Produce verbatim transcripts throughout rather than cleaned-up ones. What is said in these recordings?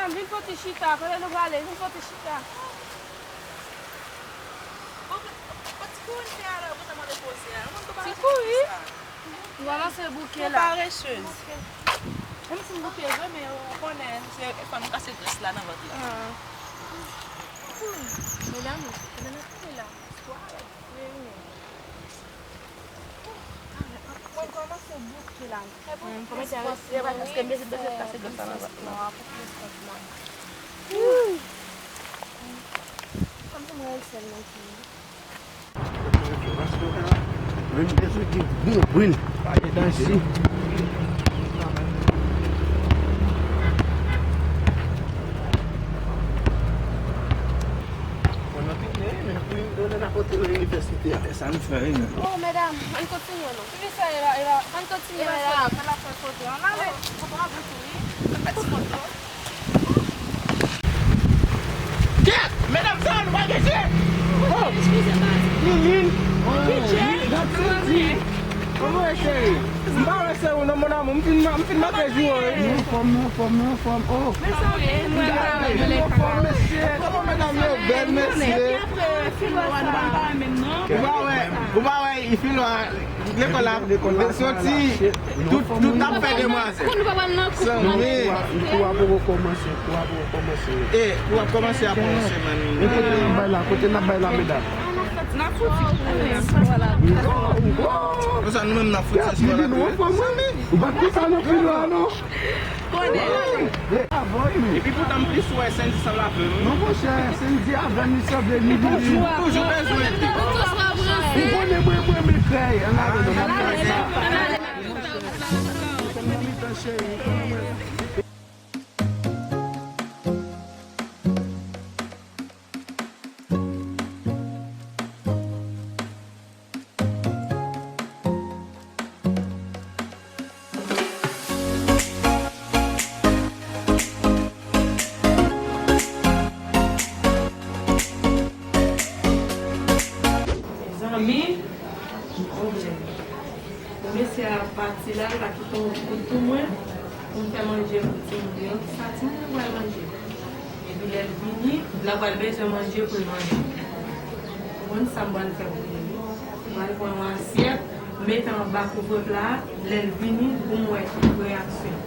Vin fè ti chita, kote nou prale? Vin fè ti chita. Ti kouri. Nou ranmase bouke la. Parèsez. Menm si m bouke vre, men ou konnen. Se fò nou kase grès la nan vant la. Ah. Hmm. Medam, medam, ap pale la. Mwen kòmanse bouke la. Mwen kòmanse bouke la, paske m bezwen, bezwen kase grès la nan vant la. Kòmsi mwen sèl nan ki Menm de sou ki brin, brin. Pa gen danje. Sa nou fè, wi, menm. Oh, medam, ann kontinye, non. Ki sa e la, e la? Ann kontinye, medam. Fè la fè foto. Ann ale. Foto a bon tou, wi. Fè ti foto. Kèt! Medam sa yo, nou pa gen je! Oh! Lilin! Oh, wi, gad senti! Kòman w ye, cheri? M pa wè se ou non, mon amour. M fin, m fin manke jou, wi. Nou anfòm, nou anfòm, nou anfòm. Oh! Nou anfòm, mesye. Kòman medam yo bèl, mesye? Ou pa wè, ou pa wè, Filwa, lekòl la, lekòl la soti, tout, tout ap fè demwazèl. Sanble. Kou a poko kòmanse, kou a poko kòmanse. E, kou ap kòmanse apre yon semèn. E kote n ap bay la, kote n ap bay la, medam? Konsa, nou menm n ap fout sa sou la tou. Ou pa t konsa non, Filwa, non. Konnen. Epi poutan m plis wè Sendy sanble avè m. Non, monchè, Sendy avè m, li sanble li vini. Toujou, toujou bezwen li. Ou konnen mwen, mwen, mwen krèy. Ann ale, non, m ap fè sa. Ann ale. Mezanmi, pwoblèm. Mesye a pati la, l pa kite yon goud pou mwen, pou m fè manje pou timoun yo. Sa timoun yo pral manje? Epi lè l vini, l ap pral bezwen manje pou l manje. Ou konn sa m pral fè pou li. M pral pran yon asyèt, mete anba kouvre pla a, lè l vini, pou m wè reyaksyon.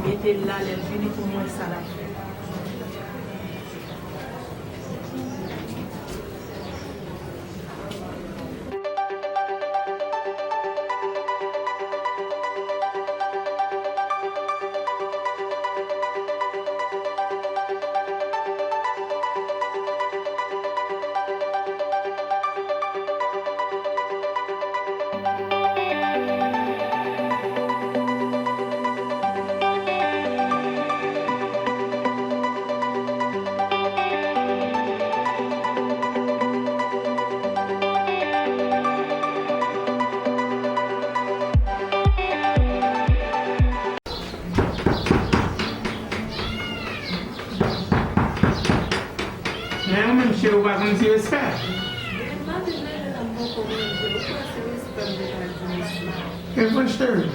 Mete l la, lè l vini pou m wè sa l ap fè. Men ou menm, cheri, ou pa konn ti respè? Depi maten m leve la, m poko manje. Ou kwè se respè m te pral di mesye? E vre, cheri.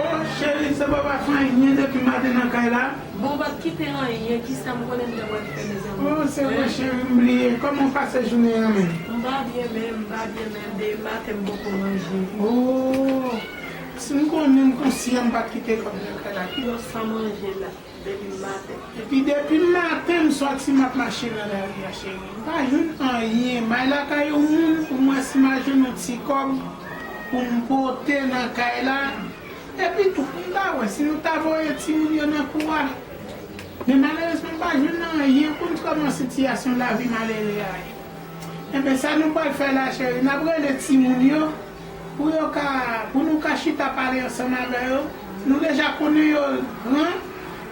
Oh, cheri, se pa w pa fè anyen depi maten nan kay la? Bon, ou pa t kite anyen, kisa m konnen m ta pral fè, mezanmi? Oh, se vre, cheri, m bliye. Kòman w pase jounen an menm? M pa byen menm, m pa byen menm. Depi maten m poko manje. Oh, si m konnen m konsyan m pa t kite kòb nan kay la. Ki lè w san manje la, depi maten? Epi depi maten m sòti m ap mache nan lari a, cheri. M pa jwenn anyen. M al lakay yon moun pou m wè si m a jwenn yon ti kòb pou m pote nan kay la. Epi tou, m ta wè si nou ta voye timoun yo nan kou a. Men malerezman, m pa jwenn anyen. Ou konn kòman sitiyasyon lavi malere a ye. Enben, sa nou pral fè la, cheri, n ap rele timoun yo pou yo ka, pou nou ka chita pale ansanm avè yo. Nou deja konnen yo gran,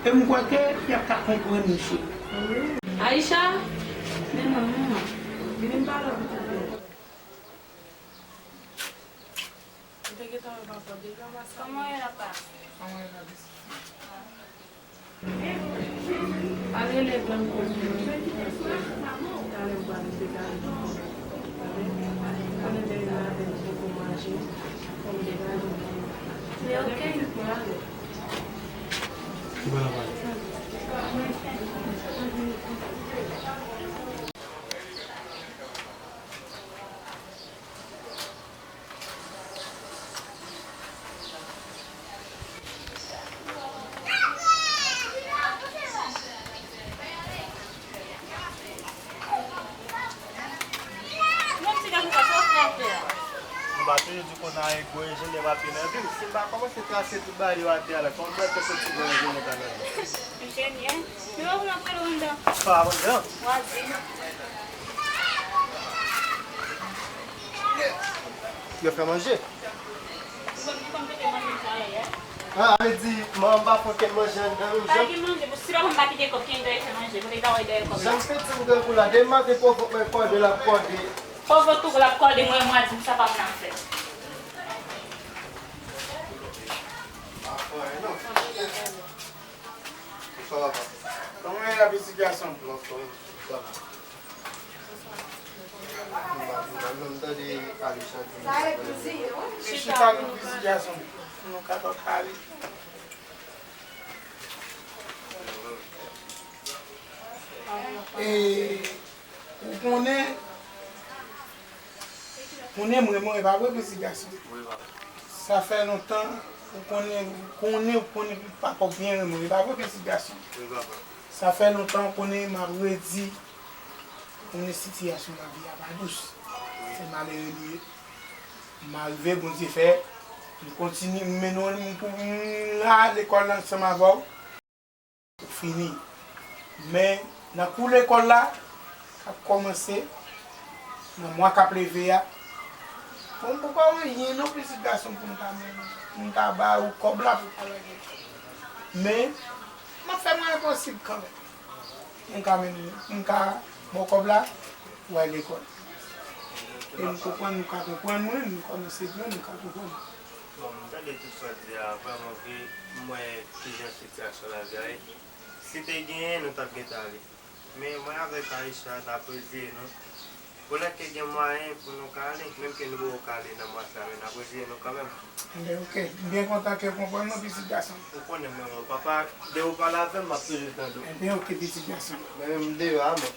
e m kwè ke y ap ka konprann nou, cheri. Aisha, men non, men non. Vini m pale w. Te gentan wè papa w deja, mwen sa. Kòman w ye la, pa? Kòman w ye la, bisi? Ale rele grann kote yo. Talè m pral degaje. Konnen demen maten m poko manje. Fò m degaje. Men oke. Mwen ale. Ki bò n ap ale? M pa toujou di konsa, ego e Jenèv ap ye nan vi m. Si m pa kòmanse trase tout bagay yo atè a la, kòman m pral fè soti bò e Jenèv la nan vi m? Enjenyè. Yo, w ap rele anndan. Pa anndan. W a di. Yo fè manje. Ou konn, ou konn kote manje sa ye, eh? Ah, sa vle di, manman m pa fè okenn manje anndan menm jan? Pa gen manje, pou si papa m pa kite kòb, ki anndan e fè manje, kote l ta wè dèyè kòb la? Jan m te di m grangou la, demen maten pòv mwen kòde, l ap kòde. Pòv ou tou, l ap kòde, mwen, mwen di m sa pa m nan fè. Kòman w ye la, pitit gason m? Anfòm, anfòm. M pa, m pa janm tande Alisha di m sa. Chita non, pitit gason m. Nou ka pale. E, ou konnen, konnen m renmen w, e pa vre, pitit gason? Wi, papa. Sa fè lontan, ou konnen, konnen, ou konnen papa w byen renmen w, e pa vre, pitit gason? Wi, papa. Sa fè lontan, ou konnen, m ap redi, ou konnen sitiyasyon lavi a pa dous. Wi. Se malere li ye. M arive, Bondye fè, m kontinye, m mennen w, m pou, m la lekòl ansanm avè w. Ou fini. Men, nan kou lekòl la, k ap kòmanse, nan mwa k ap leve a, bon, m poko anyen non, pitit gason, pou m ta mennen, pou m ta ba ou kòb la pou w ta lage. Men, m ap fè mwayen posib kanmenm. M ka mennen, m ka ba w kòb la, pou w al lekòl. E m konprann, nou ka konprann mwen, nou kòmanse pran, nou ka konprann. Bon, m tande tout sa w di a, vrèman vre, m wè kijan sitiyasyon lavi a ye. Si te genyen, nou t ap gentan ale. Men mwen avèk Aisha, n ap reziye nou. Pou lè ke gen mwayen pou nou ka ale, menm ke nou poko ka ale nan mwa sa, men n ap reziye nou kanmenm. Enben, oke. M byen kontan ke w konprann mwen, pitit gason m. Ou konnen mwen, mwen, papa, depi w pale avè m, m ap toujou tande w. Enben, oke, pitit gason m. Mwen menm, m deyò a, mwen.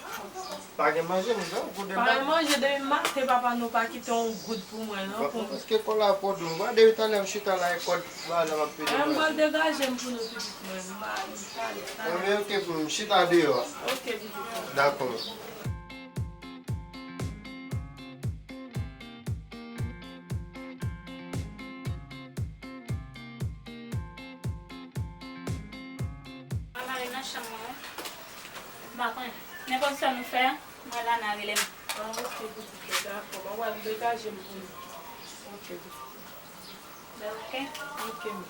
Pa gen manje, m fè yon kou de bak. Pa gen manje, depi maten, papa, nou pa kite yon goud pou mwen, non. Bon, paske kò la pwodou m. Gade, talè m chita la, e kòd, bagay la m ap pede. Mwen, mwen degaje m pou nou, pitit mwen. M pa, m pa ale, pa ale. Enben, oke, pou m chita deyò a. Oke, pitit mwen. Dakò. Mwen ale nan chanm mwen, wi. M pa konnen. Nenpòt sa nou fè a, mwen la nan rele m. Ah, oke, pitit mwen, dakò. Mwen pral degaje m pou nou. Oke, pitit mwen. Oke. Oke, m.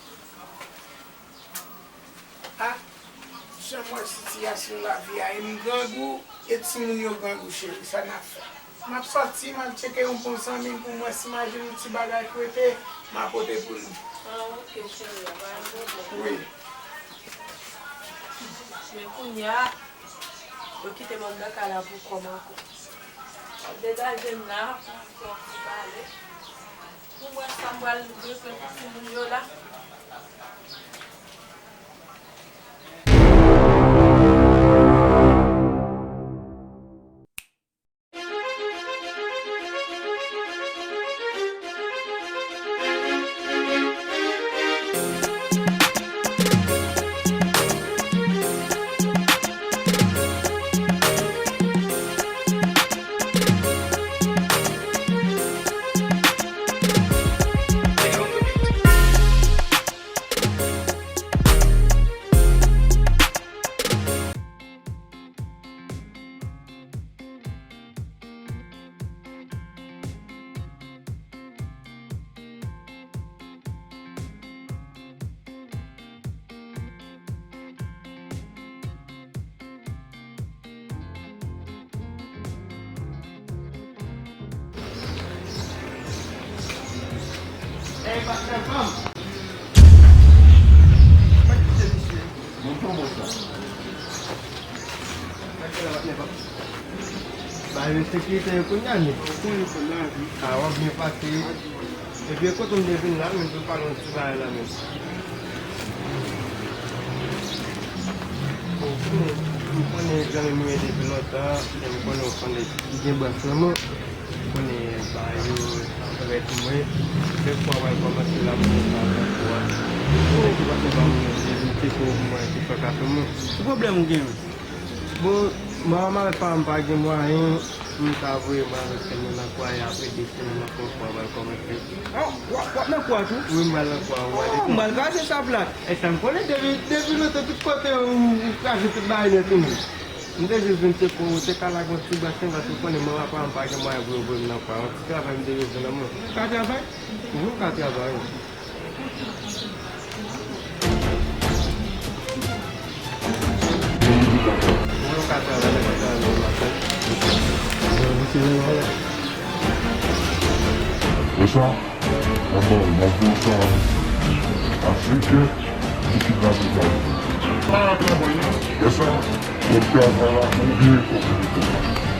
Ah, jan m wè sitiyasyon lavi a, e m grangou, e timoun yo grangou, cheri, sa n ap fè? M ap sòti, m al tcheke yon bon zanmi m pou m wè si m al jwenn yon ti bagay krete, m a pote pou nou. Ah, oke, cheri, pa gen pwoblèm. Wi. Men kounye a, yo kite m anndan kay la pou kò m ankò. M ap degaje m la, pou m fè yon ti pale. Pou m wè sa m pral regle pou timoun yo la. Ey, patnè pa m. Mwen kite misye. Mwen pran bon sa. Sa k fè la, patnè pa m? Ba yo sekirite yo kounye a, men. Ou konnen kòman lavi. A, w ap byen pase. Epi, kote m te vin la, men, pou pale yon ti bagay la, men. Bon, ou konnen, ou konnen zanmi m yo depi lontan, e m konnen ou konnen li gen bras lan, men. Konnen ba yo, anvè ti mwen, lè fwa w al kòmanse la, mwen pa pran fwa. Mwen ki pa fè pa mwen, se vin se pou mwen ki fè kafe mwen. Ki pwoblèm ou gen menm? Bon, manman m avèk papa m pa gen mwayen, m ta voye mwen avèk sè m nan kwa, e apre de semèn ankò fwa w al kòmanse. Ah, w ap, w ap nan kwa tou? Wi, m pral nan kwa, w wè. Oh, m pral kraze sa plat. E sa m konnen, depi, depi lontan, tout kote ou, ou kraze tout bagay nèt ou menm. M te jis vin se pou ou te ka lage yon ti bwat senk bwat, ou konnen manman pa m pa gen mwayen pou yo voye m nan kwa. Yon ti travay m te bezwen nan men. Ou ka travay? Wi, m ka travay, wi. Mwen, m ka travay, m ka travay nan maten. Mwen, m se lè, lè. E sa? Anba, m ap fè sa a senkè, m kidnape sa. Pa travay non. E sa, kòb travay la, ou byen kòb.